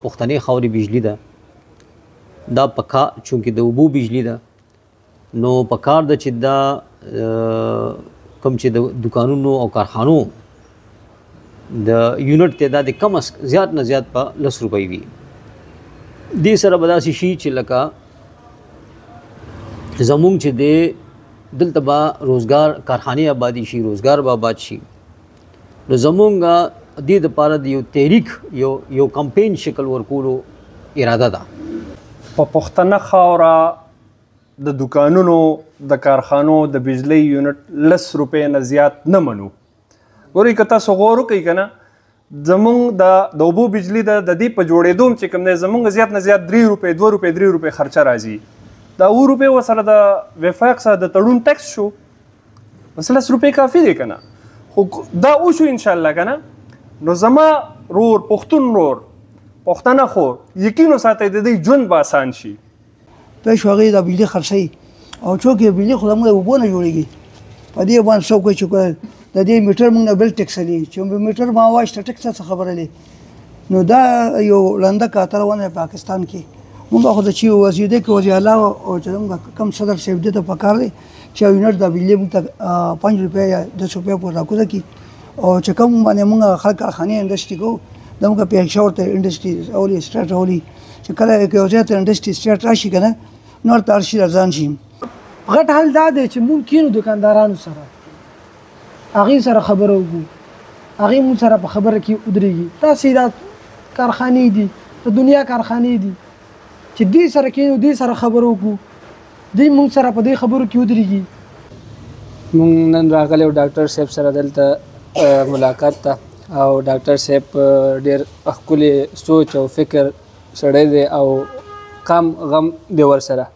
پښتنې خاورې بجلی ده، دا پکا چونکې د اوبو بجلی ده، نو پکار ده چې دا کوم چې د دکانونو او کارخانو د یونټ تعداد کم از زیات نه زیات په 10 روپۍ وي. دې سره به داسې شي چې لکه زمونږ چې دی دلته به روزګار کارخانې آبادې شي، روزګار به آباد شي. نو زمونږ دې دپاره د یو تحریک یو کمپین شکل ورکولو اراده ده. په پښتنه خاوره د دکانونو د کارخانو د بجلی یونټ 10 روپۍ نه زیات نه منو. ګورئ که تاسو غور وکړئ که نه، زمونږ د اوبو بجلی د دې په جوړېدو هم چې کوم دی زمونږ زیات نه زیات 3 روپۍ 2 روپۍ 3 روپۍ خرچه راځي. دا 7 روپۍ ورسره د وفاق سره د تړون ټیکس شو، بس 10 روپۍ کافي دی که نه. خو دا وشو انشاءالله که نه، نو زما رور پښتون رور پښتنه خور یقین وساتئ د دې ژوند به اسان شي. پېښ هغې دا بجلي خرڅوي او څوک یې بجلي خو زموږ د اوبو نه جوړېږي. په دې باندې څوک وایي چې د دې میټر موږ نه بل ټیکس لري، چې میټر ما وایي ټیکس څه خبره لري. نو دا یو لنده کاته روانه ده پاکستان کې. موږ خو د چې وزیر دی کې وزیر اعلی او چې موږ کم صدر صاحب دې ته پکار دی چې یونټ د بجلي موږ ته 5 روپۍ یا 10 روپۍ پورې راکوزه کړي. او چې کوم باندې موږ خلک کارخانې انډسټري کوو، دا موږ پېښور ته انډسټري راولي، سټیټ راولي، چې کله یو ځای ته انډسټري سټیټ راشي که نه، نو هلته هر شي ارزان شي. غټ حل دا دی چې موږ کینو دکاندارانو سره، هغې سره خبره وکړو، هغې موږ سره په خبره کې ودرېږي. تاسې دا کارخانې دي، د دنیا کارخانې دي، چې دې سره کینو، دې سره خبره وکړو، دوی موږ سره په دې خبرو کې ودرېږي. موږ نن راغلی یو ډاکټر صاحب سره دلته ملاقات ته، او ډاکټر صاحب ډېر ښکلی سوچ او فکر سړی دی او کم غم دی ورسره.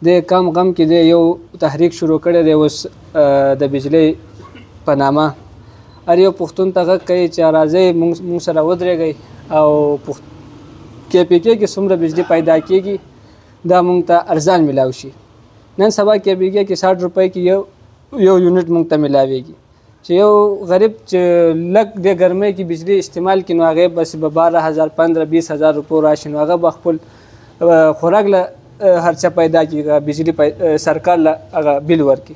د کم غم کې دی یو تحریک شروع کړی دی اوس د بجلۍ په نامه. هر یو پښتون ته غږ کوي چې راځئ موږ سره ودرېږئ او کې پي کې کې څومره بجلي پیدا کېږي دا موږ ته ارزان میلاو شي. نن سبا کې پي کې کې 60 روپۍ کې یو یونټ موږ ته میلاویږي، چې یو غریب چې لږ د ګرمۍ کې بجلي استعمال کړي نو هغې بس به 12,000 15 20,000 روپو راشي، نو هغه به خپل خوراک له هرڅه پیدا کړي، بجلي سرکار له هغه بیل ورکړي.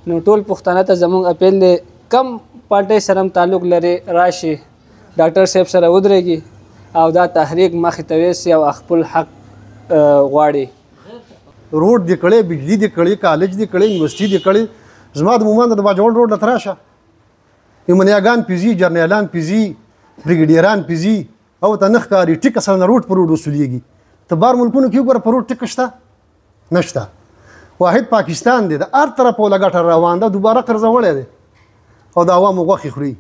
نو ټول پښتانه ته زمونږ اپیل دی، کم پارټۍ سره هم تعلق لري راشي ډاکټر صاحب سره ودرېږي او دا تحریک مخې ته ویسي او خپل حق غواړي. روډ دې کړی، بجلي دې کړې، کالج دې کړی، یونیورسټي دې کړې. زما د مومند د باجوړ روډ له راشه، یمنیاګان پیزي، جرنیلان پیزي، بریګیډیران پیزي، او ته نه ښکاري ټیکه سره نه روډ په روډ وصولېږي. ته بار ملکونو کې وګوره په روډ ټیکه شته؟ نشته. واحد پاکستان دی، د هر طرف وله ګټه روان ده، دوباره قرضه وړی دی او د عوامو غوښې خوري.